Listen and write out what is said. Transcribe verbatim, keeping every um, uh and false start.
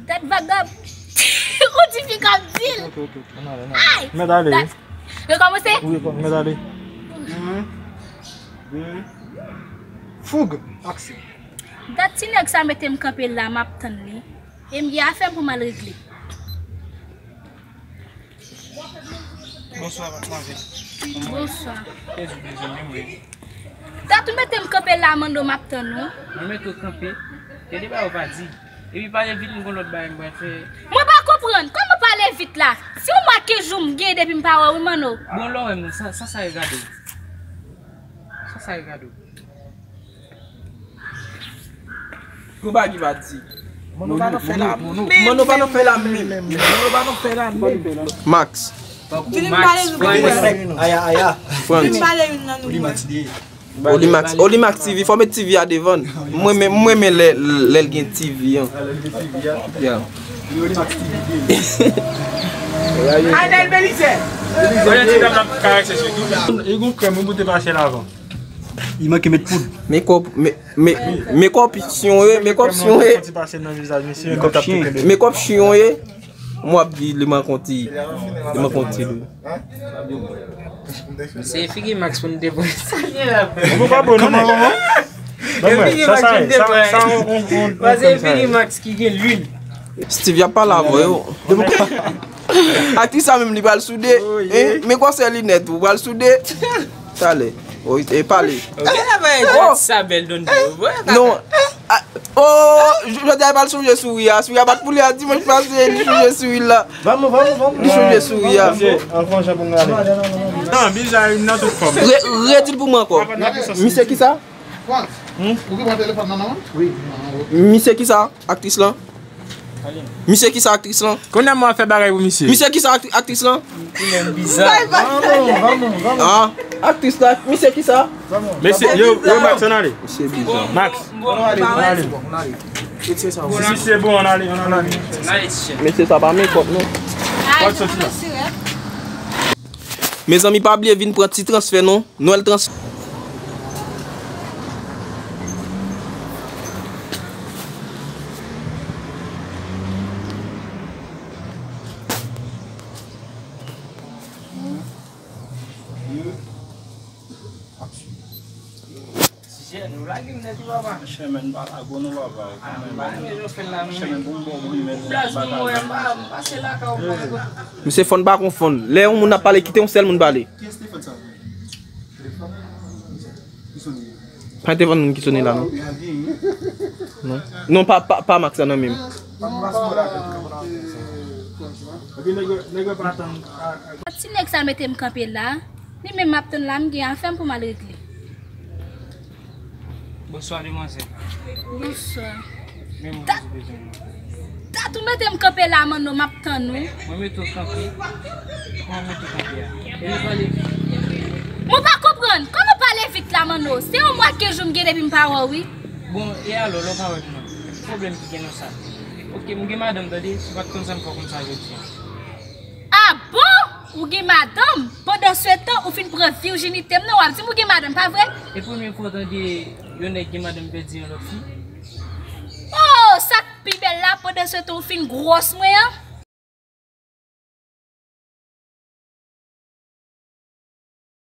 Dat vagab. Ou di fi k ap di l. Ok, ok, ok. Ay! Mèt ale. Dat, rekòmanse? Wi, rekòmanse. Mèt ale. Foug, aksyon. Dat ti nèg sa mete m kanpe la, m ap tann li. E m gen afè m pou m al regle. Bonswa, madmwazèl. Bonswa. Kèt ou bezwen menm, wi. Dat ou mete m kanpe la, Mando, m ap tann ou. Mwen mete w kanpe. Gen de bagay ou pa di. Epi pale vit, m gon lòt bagay m pral fè. Mwen pa konprann. Kòman pale vit la? Se yon mwa kenz jou m gen depi m pa wè w, wi, Mando. Bon, lè w wè m, sa, sa, sa regade w. Sa, sa regade w. Gon bagay ki pa di. Manno pa nan fè la menm. Manno pa nan fè la menm. Manno pa nan fè la menm. Max. Vin m pale nou. Aya, aya. Frantz. Vin m pale youn nan nou. Olimax T V, fò met T V a devan. Mwen renmen, mwen renmen lè, lè l gen T V an. Yeah. Anèl Belize. Konnen ti dam nan karese sou tou. Li gon krèm, mwen boute pa chèl avan. Li manke met poud. Men kòp, men, men, men kòp chen ye, men kòp chen ye. Ti pase nan vizaj misye, men kòp chen. Men kòp chen ye. Mwen ap di li manke yon ti, li manke yon ti lou. Se figi Max pou n te pran. Ou pa bon non, non, non. E figi Max pou n te pran. Paske e figi Max ki gen lwil. Steve, y ap pale avè yo. Aktris sa menm li pral soude. Hein? Men gwosè linèt ou pral soude. Talè. Wi, e pale. Oh! Sa bèl don. Non. Ah, oh, jodi a pral sonje souri a. Souri a bat pou li a dimanch pase, li sonje souri la. Vamos, vamos, vamos. Li sonje souri a. An konjan pou nou ale. Non, bizay nan tout fòm. Re-, redi l pou mwen ankò. Misye kisa? Frantz, ou ki pran telefòn nan men mwen? Wi. Misye kisa? Aktris lan? Misye kisa aktris lan? Kounye a mwen ap fè bagay pou misye. Misye kisa aktri-, aktris lan? Koulè m bizar. Vamos, vamos, vamos. Ah, aktris la, misye kisa? Mesye, yo, yo, Max, ann ale. Misye bizar. Max, ann ale, ann ale. Si, si, se bon, ann ale, ann ale. Mesye sa pa mekòp non. Pòt soti la. Mezanmi, pa bliye vin pran ti transfè non. Nwèl trans. Misye fòn pa konn fòn. Lè yon moun ap pale, kite yon sèl moun pale. Pa gen telefòn moun ki sone la, non? Non. Non, pa, pa, pa Max la nan men m. Ti nèg sa mete m kanpe la. Li menm m ap tann la, m gen afè m pou m al regle. Bonswa, demwazèl. Bonswa. Men mwen bezwen mwen. Dat ou mete m kanpe la, Manno, m ap tann ou. Mwen mete w kanpe. Mwen mete w kanpe a. E nou pale vit. Mwen pa konprann. Kòman pale vit la, Manno? Se yon mwa kenz jou m gen depi m pa wè w, wi. Bon, e alò, lè w pa wè m nan? Ki pwoblèm ki gen nan sa? Oke, m gen madanm, tande, si w pa t konn sa, m fè w konn sa jodi a. Ah bon? Ou gen madanm? Pandan se tan, ou fin pran vijinite m nan, w ap di m ou gen madanm, pa vre? E premye fwa w tande yon nèg gen madanm pèdi yon lòt fi? Oh, sa k pi bèl la, pandan se tan ou fin gwòs mwen an,